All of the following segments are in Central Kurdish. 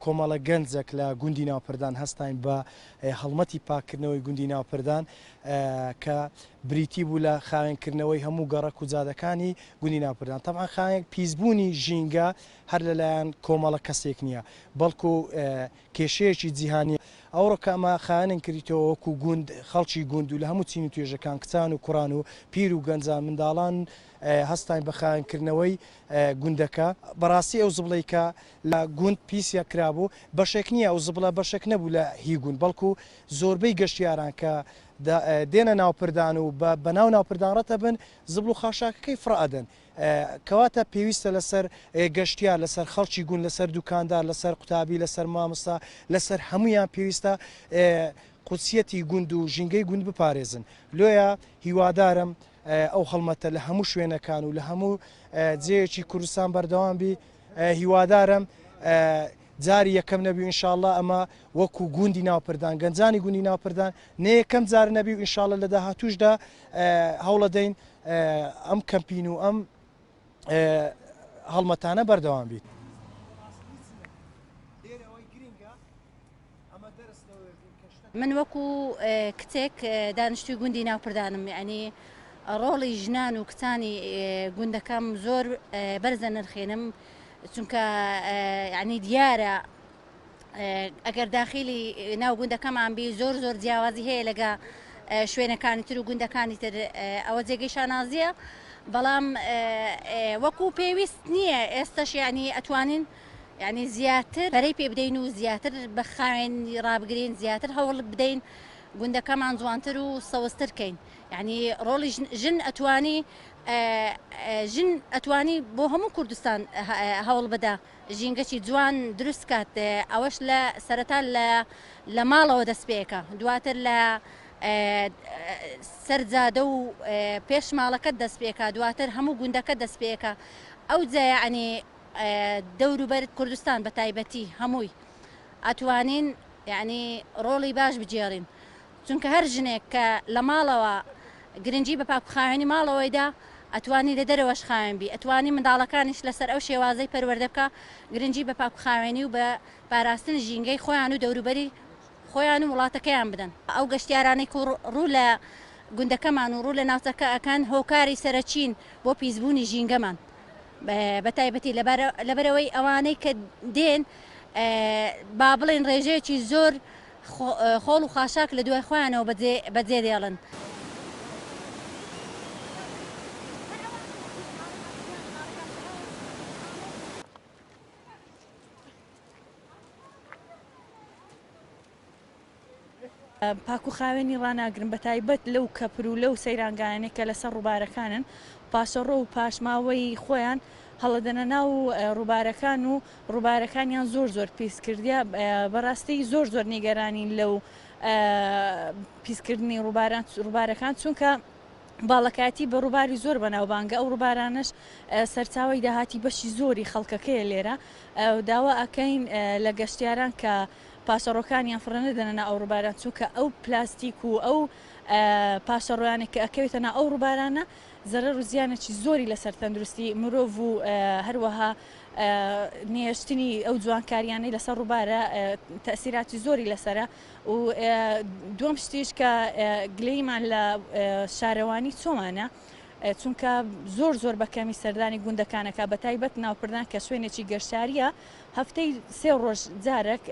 کۆمەڵە گەنجەک لە گوندی ناوپردان هەستاین بە هەڵمەتی پاککردنەوەی گوندی ناوپردان کە بریتی بوو لە خاوێنکردنەوەی هەموو گەڕەک و جادەکانی گوندی ناوپردان. تەبعەن خاوێن پیسبوونی ژینگە هەر لەلایەن کۆمەڵە کەسێک نییە، بەڵکو کێشەیەکی جیهانییە. ئەوڕۆ کە ئەمە خاوێنن کردیتەوە وەکو گوند، خەڵکی گوند و لە هەموو چین و توێژەکان، کچان و کوڕان و پیر و گەنجان، منداڵان هەستاین بە خاوێنکردنەوەی گوندەکە. بەڕاستی ئەو زبڵەی کە لە گوند پیس کرابوو بەشێک نییە، ئەو زبڵە بەشێک نەبوو لە هی گوند، بەڵکو زۆربەی گەشتیاران کە دێنە ناو پردان و بە ناو ناوپردان ڕەتەبن، زبڵ و خاشاکەکەی فڕە ئەدەن. کەواتە پێویستە لەسەر گەشتیار، لەسەر خەڵکی گوند، لەسەر دوکاندار، لەسەر قوتابی، لەسەر مامۆستا، لەسەر هەموویان پێویستە قودسیەتی گوند و ژینگەی گوند بپارێزن. لۆیە هیوادارم ئەو هەڵمەتە لە هەموو شوێنەکان و لە هەموو جێیەکی کوردستان بەردەوام بی. هیوادارم جاری یەکەم نەبی و ئینشاڵڵا ئەمە وەکو گوندی ناوپردان، گەنجانی گوندی ناوپردان نە یەکەم جار نەبی و ئینشاڵڵا لە داهاتووشدا هەوڵەدەین ئەم کەمپین و ئەم هەڵمەتانە بەردەوام بیت. من وەکو کچێک دانیشتوی گوندی ناوپردانم یعنی ڕۆڵی ژنان و کچانی گوندەکەم زۆر بەرزە نرخێنم چونکە یعنی دیارە ئەگەر داخیلی ناو گوندەکەمان بی زۆر زۆر جیاوازی هەیە لەگە شوێنەکانی تر و گوندەکانی تر ئەوە جێگەی شانازیە بەڵام وەکو پێویست نییە ئێستش یعنی ئەتوانین یانی زیاتر پەرەی پێ بدەین و زیاتر بە خاوێنی ڕابگرین زیاتر هەوڵ بدەین گوندەکەمان جوانتر و سەوزتر کەین یعنی ڕۆڵی ژن ئەتوانی ژن ئەتوانی بۆ هەموو کوردستان هەوڵ بدا ژینگەکی جوان دروست کات ئەوەش لە سەرەتا لە لە ماڵەوە دەست پێکە دواتر لە سەر جادە و پێش ماڵەکەت دەست پێکا دواتر هەموو گوندەکە دەست پێکە ئەو جایعنی دەوروبەر کوردستان بە تایبەتی هەمووی ئەتوانین یەعنی ڕۆڵی باش بگێڕین چونکە هەر ژنێک کە لە ماڵەوە گرنگی بە پاک و خاوێنی ماڵەوەی دا ئەتوانی لە دەرەوەش خاوێن بی ئەتوانی منداڵەکانیش لەسەر ئەو شێوازەی پەروەردە بکا گرنگی بە پاک و خاوێنی و بە پاراستن ژینگەی خۆیان و دەوروبەری خۆیان و وڵاتەکەیان بدەن. ئەو گەشتیارانەی کو ڕوو لە گوندەکەمان و ڕوو لە ناوچەکە ئەکەن هۆکاری سەرەکین بۆ پیسبوونی ژینگەمان. بەتایبەتی لەبەرئەوەی ئەوانەی کە دێن با بڵێن ڕێژەیەکی زۆر خۆڵ و خاشاک لە دوای خۆیانەوە بەجێ دێڵن. پاک و خاوێنی ڕاناگرن بەتایبەت لەو کەپر و لەو سەیرانگایانەی کە لەسەر ڕووبارەکانن پاشەڕۆ و پاشماوەی خۆیان هەڵەدەنە ناو ڕووبارەکان و ڕووبارەکانیان زۆر زۆر پیس کردیە بەڕاستی زۆر زۆر نیگەرانین لەو پیسکردنی ڕووباران ڕووبارەکان چونکە باڵەکایەتی بە ڕووباری زۆر بەناوبانگە ئەو ڕووبارانەش سەرچاوەی داهاتی بەشی زۆری خەڵکەکەیە لێرە داوا ئەکەین لە گەشتیاران کە پاشەڕۆکانیان فڕێ نەدەنە ناو ئەو ڕووباران چونکە ئەو پلاستیک و ئەو پاشەڕۆیانەی کە ئەکەوێتە ناو ئەو ڕووبارانە زەرەر و زیانێکی زۆری لەسەر تەندروستی مرۆڤ و هەروەها نێشتنی ئەو جوانکاریانەی لەسەر ڕووبارە تەسیراتی زۆری لەسەرە و دووەم شتیش کە گلەیمان لە شارەوانی چۆمانە چونکە زۆر زۆر بە کەمی سەردانی گوندەکانەکە بە تایبەت ناوپردان کە شوێنێکی گەشتاریە هەفتەی سێ ڕۆژ جارێک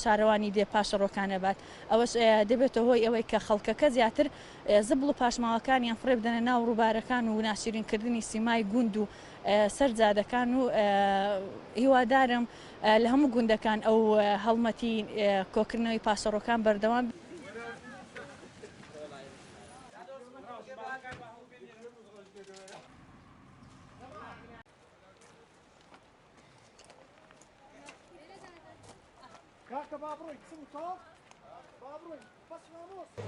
شارەوانی دێ پاشەڕۆکان ئەبات، ئەوەش دەبێتە هۆی ئەوەی کە خەڵکەکە زیاتر زبڵ و پاشماوەکانیان فڕێ بدەنە ناو ڕووبارەکان و ناشیرینکردنی سیمای گوند و سەر جادەکان و هیوادارم لە هەموو گوندەکان ئەو هەڵمەتی کۆکردنەوەی پاشەڕۆکان بەردەوام کاکە با بڕۆین چ بوو تەواو با بڕۆین بەس مامۆستا.